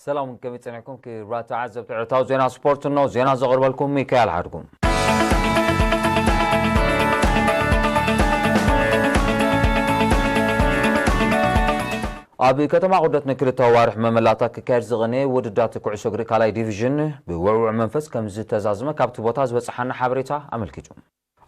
ሰላም፣ ከመይ ጸኒሕኩም ክቡራት ተዓዘብቲ ዕለታዊ ዜና ስፖርት? እነሆ ዜና ዘቕርበልኩም ሚካኤል ሓድጉ። ኣብ ከተማ ቁደት ንክልተ ዋርሕ መመላታ ክካየድ ዝቐነየ ውድዳት ኩዕሶ እግሪ ካልኣይ ዲቪዥን ብውዕውዕ መንፈስ ከም ዝተዛዝመ ካብቲ ቦታ ዝበጽሓና ሓበሬታ ኣመልኪቱ።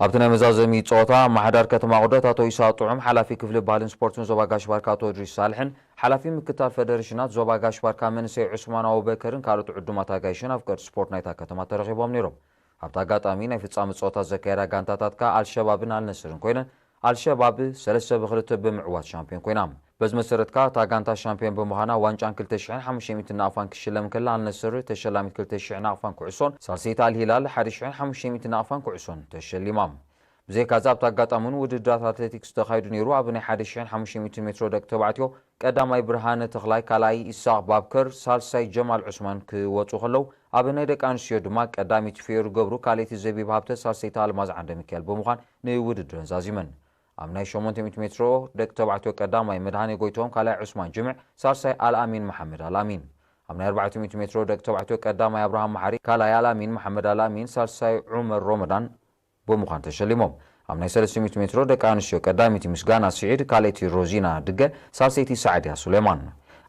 ኣብቲ ናይ መዛዘሚ ጸወታ፣ ኣመሓዳር ከተማ ቁደት ኣቶ ኢሳ ጥዑም፣ ሓላፊ ክፍሊ ባህልን ስፖርትን ዞባ ጋሽ ባርካ ኣቶ እድሪስ ሳልሕን ሓላፊ ምክትታል ፈደሬሽናት ዞባ ጋሽ ባርካ መንእሰይ ዑስማን ኣቡበከርን ካልኦት ዕዱማት ኣጋይሽን ኣፍቀርቲ ስፖርት ናይታ ከተማ ተረኺቦም ነይሮም። ኣብቲ ኣጋጣሚ ናይ ፍጻመ ጸወታ ዘካየዳ ጋንታታት ከኣ ኣልሸባብን ኣልነስርን ኮይነን፣ ኣልሸባብ ሰለስተ ብክልተ ብምዕዋት ሻምፒዮን ኮይና። በዚ መሰረት ከኣ እታ ጋንታ ሻምፒዮን ብምዃና ዋንጫን ክልተ ሽሕን ሓሙሽተ ሚእትን ናቕፋን ክሽለም እንከላ፣ ኣልነስር ተሸላሚት ክልተ ሽሕ ናቕፋን ኩዕሶን፣ ሳልሰይቲ ኣልሂላል ሓደ ሽሕን ሓሙሽተ ሚእትን ናቕፋን ኩዕሶን ተሸሊማ። ብዘይካዚ ኣብቲ ኣጋጣሚ እውን ውድድራት ኣትሌቲክስ ተኻይዱ ነይሩ። ኣብ ናይ ሓደ ሽሕን ሓሙሽተ ሚእትን ሜትሮ ደቂ ተባዕትዮ ቀዳማይ ብርሃነ ተኽላይ፣ ካልኣይ ኢሳቕ ባብከር፣ ሳልሳይ ጀማል ዑስማን ክወጹ ከለዉ፣ ኣብ ናይ ደቂ ኣንስትዮ ድማ ቀዳሚት ፍዮሪ ገብሩ፣ ካልኣይቲ ዘቢብ ሃብተ፣ ሳልሰይቲ ኣልማዝ ዓንደ ሚካኤል ብምዃን ንውድድረን ዛዚመን። ኣብ ናይ ሸሞንተ ሚእቲ ሜትሮ ደቂ ተባዕትዮ ቀዳማይ መድሃኔ ጎይትኦም፣ ካልኣይ ዑስማን ጅምዕ፣ ሳልሳይ ኣልኣሚን መሓመድ ኣልኣሚን። ኣብ ናይ ኣርባዕተ ሚእቲ ሜትሮ ደቂ ተባዕትዮ ቀዳማይ ኣብርሃም መሓሪ፣ ካልኣይ ኣልኣሚን መሓመድ ኣልኣሚን፣ ሳልሳይ ዑመር ሮመዳን ብምዃን ተሸሊሞም። ኣብ ናይ ሰለስተ ሚእቲ ሜትሮ ደቂ ኣንስትዮ ቀዳመይቲ ምስጋና ስዒድ፣ ካልኣይቲ ሮዚና ድገ፣ ሳልሰይቲ ሳዕድያ ሱሌማን።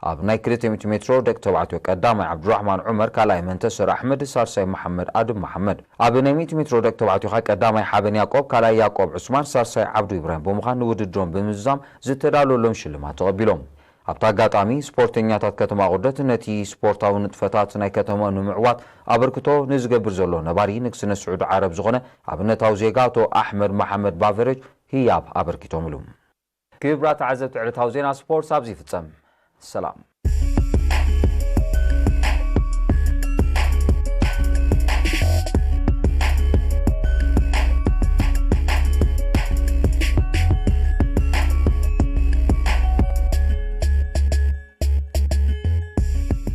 ኣብ ናይ ክልተ ሚእቲ ሜትሮ ደቂ ተባዕትዮ ቀዳማይ ዓብዱራሕማን ዑመር፣ ካልኣይ መንተሰር ኣሕመድ፣ ሳልሳይ መሓመድ ኣድም መሓመድ። ኣብ ናይ ሚእቲ ሜትሮ ደቂ ተባዕትዮ ኸኣ ቀዳማይ ሓበን ያቆብ፣ ካልኣይ ያቆብ ዑስማን፣ ሳልሳይ ዓብዱ ኢብራሂም ብምዃን ንውድድሮም ብምዝዛም ዝተዳለወሎም ሽልማት ተቐቢሎም። ኣብቲ ኣጋጣሚ፣ ስፖርተኛታት ከተማ ቁደት ነቲ ስፖርታዊ ንጥፈታት ናይ ከተማ ንምዕዋት ኣበርክቶ ንዝገብር ዘሎ ነባሪ ንግስነት ስዑዲ ዓረብ ዝኾነ ኣብነታዊ ዜጋ ኣቶ ኣሕመድ መሓመድ ባቨረጅ ህያብ ኣበርኪቶምሉ። ክቡራት ተዓዘብቲ፣ ዕለታዊ ዜና ስፖርት ኣብዚ ይፍጸም። ሰላም።